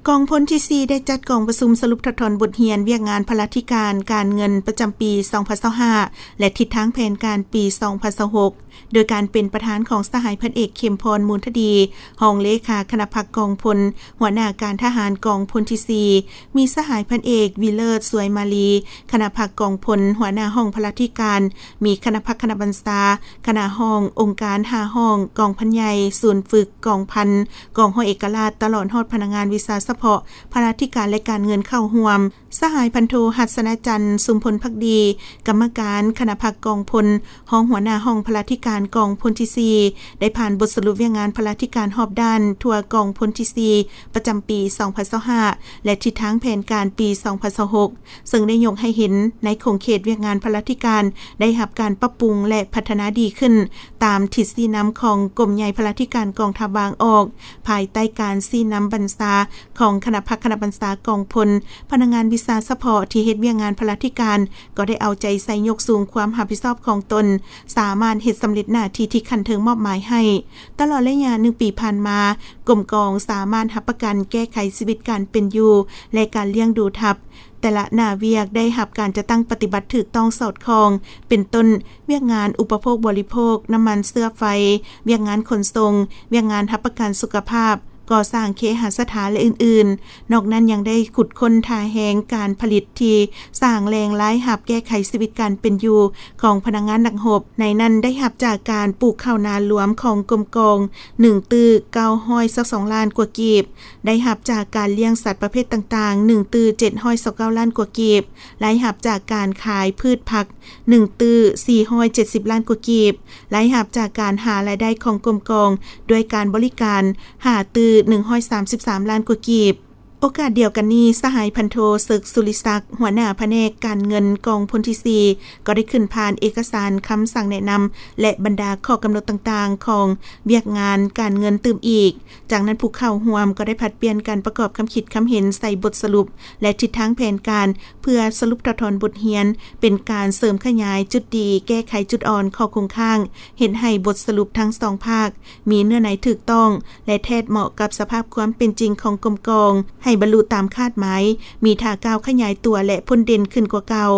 ກອງພົນທີສີ່ ໄດ້ຈັດກອງປະຊຸມສະຫຼຸບຖອດຖອນບົດຮຽນວຽກງານພະລາທິການການເງິນປະຈຳປີສອງພັນຊາວຫ້າ ແລະ ທິດທາງແຜນການປີສອງພັນຊາວຫົກ ໂດຍການເປັນປະທານຂອງສະຫາຍພັນເອກ ເຂັມພອນ ມູນທະດີ ຮອງເລຂາຄະນະພັກກອງພົນ, ຫົວໜ້າການທະຫານກອງພົນທີສີ່, ມີສະຫາຍພັນເອກ ວິເລີດ ສວຍມາລີ ຄະນະພັກກອງພົນ, ຫົວໜ້າຫ້ອງພະລາທິການ, ມີຄະນະພັກຄະນະບັນຊາ, ຄະນະຫ້ອງ, ອົງການຫ້າຫ້ອງ, ກອງພັນໃຫຍ່, ສູນຝຶກ, ກອງພັນ, ກອງຮ້ອຍເອກະລາດ, ຕະຫຼອດຮອດພະນັກງານວິຊາສະເພາະພະລາທິການ ແລະ ການເງິນເຂົ້າຮ່ວມ. ສະຫາຍພັນໂທ ຫັດສະນະຈັນ ຊຸມພົນພັກດີ ກຳມະການຄະນະພັກກອງພົນ, ຮອງຫົວໜ້າຫ້ອງພະລາທິການກອງພົນທີສີ່ ໄດ້ຜ່ານບົດສະຫຼຸບວຽກງານພະລາທິການຮອບດ້ານທົ່ວກອງພົນທີສີ່ ປະຈຳປີສອງພັນຊາວຫ້າ ແລະ ທິດທາງແຜນການປີສອງພັນຊາວຫົກ ເຊິ່ງໄດ້ຍົກໃຫ້ເຫັນໃນຂົງເຂດວຽກງານພະລາທິການໄດ້ຮັບການປັບປຸງ ແລະ ພັດທະນາດີຂຶ້ນ ຕາມທິດຊີ້ນຳຂອງກົມໃຫຍ່ພະລາທິການກອງທັບວາງອອກ, ພາຍໃຕ້ການຊີ້ນຳບັນຊາຂອງຄະນະພັກຄະນະບັນຊາກອງພົນ, ພະນັກງານວິຊາສະເພາະທີ່ເຮັດວຽກງານພະລາທິການ ກໍໄດ້ເອົາໃຈໃສ່ຍົກສູງຄວາມຮັບຜິດຊອບຂອງຕົນ, ສາມາດເຮັດສຳເລັດໜ້າທີ່ທີ່ຂັ້ນເທິງມອບໝາຍໃຫ້. ຕະຫຼອດໄລຍະໜຶ່ງປີຜ່ານມາ, ກົມກອງສາມາດຮັບປະກັນແກ້ໄຂຊີວິດການເປັນຢູ່ ແລະ ການລ້ຽງດູທັບ. ແຕ່ລະໜ້າວຽກໄດ້ຮັບການຈັດຕັ້ງປະຕິບັດຖືກຕ້ອງສອດຄ່ອງ, ເປັນຕົ້ນ ວຽກງານອຸປະໂພກບໍລິໂພກ, ນ້ຳມັນເຊື້ອໄຟ, ວຽກງານຂົນສົ່ງ, ວຽກງານຮັບປະກັນສຸຂະພາບ, ກໍ່ສ້າງເຄຫະສະຖານ ແລະ ອື່ນໆ. ນອກນັ້ນຍັງໄດ້ຂຸດຄົ້ນທ່າແຮງການຜະລິດທີ່ສ້າງແຫຼ່ງລາຍຮັບແກ້ໄຂຊີວິດການເປັນຢູ່ຂອງພະນັກງານນັກຮົບ. ໃນນັ້ນໄດ້ຮັບຈາກການປູກເຂົ້ານາລວມຂອງກົມກອງ ໜຶ່ງຕື້ເກົ້າຮ້ອຍຊາວສອງລ້ານກວ່າກີບ, ໄດ້ຮັບຈາກການລ້ຽງສັດປະເພດຕ່າງໆ ໜຶ່ງຕື້ເຈັດຮ້ອຍຊາວເກົ້າລ້ານກວ່າກີບ, ລາຍຮັບຈາກການຂາຍພືດຜັກ ໜຶ່ງຕື້ສີ່ຮ້ອຍເຈັດສິບລ້ານກວ່າກີບ, ລາຍຮັບຈາກການຫາລາຍໄດ້ຂອງກົມກອງດ້ວຍການບໍລິການ ຫ້າຕື້ໜຶ່ງຮ້ອຍສາມສິບສາມລ້ານກວ່າກີບ. ໂອກາດດຽວກັນນີ້, ສະຫາຍພັນໂທ ເສິກ ສຸລິສັກ ຫົວໜ້າພະແນກການເງິນກອງພົນທີສີ່ ກໍໄດ້ຂຶ້ນຜ່ານເອກະສານຄຳສັ່ງແນະນຳ ແລະ ບັນດາຂໍ້ກຳນົດຕ່າງໆຂອງວຽກງານການເງິນຕື່ມອີກ. ຈາກນັ້ນຜູ້ເຂົ້າຮ່ວມກໍໄດ້ຜັດປ່ຽນກັນປະກອບຄຳຄິດຄຳເຫັນໃສ່ບົດສະຫຼຸບ ແລະ ທິດທາງແຜນການ ເພື່ອສະຫຼຸບຖອດຖອນບົດຮຽນ ເປັນການເສີມຂະຫຍາຍຈຸດດີ, ແກ້ໄຂຈຸດອ່ອນ, ຂໍ້ຄົງຄ້າງ, ເຮັດໃຫ້ບົດສະຫຼຸບທັງສອງພາກມີເນື້ອໃນຖືກຕ້ອງ ແລະ ແທດເໝາະກັບສະພາບຄວາມເປັນຈິງຂອງກົມກອງ ໃຫ້ບັນລຸຕາມຄາດໝາຍ, ມີທ່າກ້າວຂະຫຍາຍຕົວ ແລະ ພົ້ນເດັ່ນຂຶ້ນກວ່າເກົ່າ.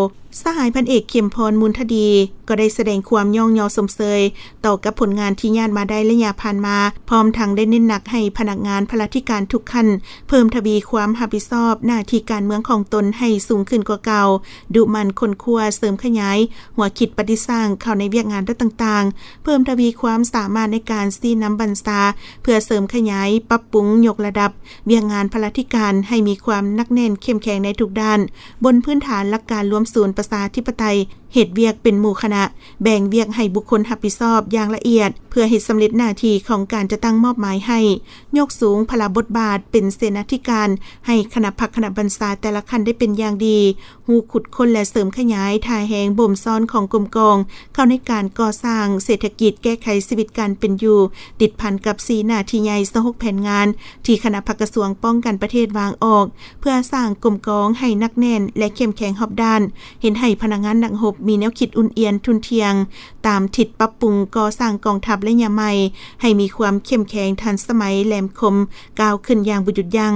ສະຫາຍພັນເອກ ເຂັມພອນ ມູນທະດີ ກໍໄດ້ສະແດງຄວາມຍ້ອງຍໍຊົມເຊີຍຕໍ່ກັບຜົນງານທີ່ຍາດມາໄດ້ໄລຍະຜ່ານມາ, ພ້ອມທັງໄດ້ເນັ້ນໜັກໃຫ້ພະນັກງານພະລາທິການທຸກຂັ້ນ ເພີ່ມທະວີຄວາມຮັບຜິດຊອບໜ້າທີ່ການເມືອງຂອງຕົນໃຫ້ສູງຂຶ້ນກວ່າເກົ່າ, ດຸໝັ່ນຄົ້ນຄວ້າເສີມຂະຫຍາຍຫົວຄິດປະດິດສ້າງເຂົ້າໃນວຽກງານດ້ານຕ່າງໆ, ເພີ່ມທະວີຄວາມສາມາດໃນການຊີ້ນຳບັນຊາ ເພື່ອເສີມຂະຫຍາຍ, ປັບປຸງ, ຍົກລະດັບວຽກງານພະລາທິການໃຫ້ມີຄວາມໜັກແໜ້ນເຂັ້ມແຂງໃນທຸກດ້ານ, ບົນພື້ນຖານຫຼັກການລວມສູນປະຊາທິປະໄຕ, ເຮັດວຽກເປັນໝູ່ຄະນະ, ແບ່ງວຽກໃຫ້ບຸກຄົນຮັບຜິດຊອບຢ່າງລະອຽດ ເພື່ອເຮັດສຳເລັດໜ້າທີ່ຂອງການຈັດຕັ້ງມອບໝາຍໃຫ້, ຍົກສູງພາລະບົດບາດເປັນເສນາທິການໃຫ້ຄະນະພັກຄະນະບັນຊາແຕ່ລະຂັ້ນໄດ້ເປັນຢ່າງດີ, ຮູ້ຂຸດຄົ້ນ ແລະ ເສີມຂະຫຍາຍທ່າແຮງບົ່ມຊ້ອນຂອງກົມກອງເຂົ້າໃນການກໍ່ສ້າງເສດຖະກິດ, ແກ້ໄຂຊີວິດການເປັນຢູ່, ຕິດພັນກັບສີ່ໜ້າທີ່ໃຫຍ່ ຊາວຫົກແຜນງານ ທີ່ຄະນະພັກກະຊວງປ້ອງກັນປະເທດວາງອອກ ເພື່ອສ້າງກົມກອງໃຫ້ໜັກແໜ້ນ ແລະ ເຂັ້ມແຂງຮອບດ້ານ, ເຮັດໃຫ້ພະນັກງານນັກຮົບມີແນວຄິດອຸ່ນອຽນທຸ່ນທ່ຽງ ຕາມທິດປັບປຸງກໍ່ສ້າງກອງທັບໄລຍະໃໝ່ ໃຫ້ມີຄວາມເຂັ້ມແຂງ, ທັນສະໄໝ, ແຫຼມຄົມ, ກ້າວຂຶ້ນຢ່າງບໍ່ຢຸດຢັ້ງ.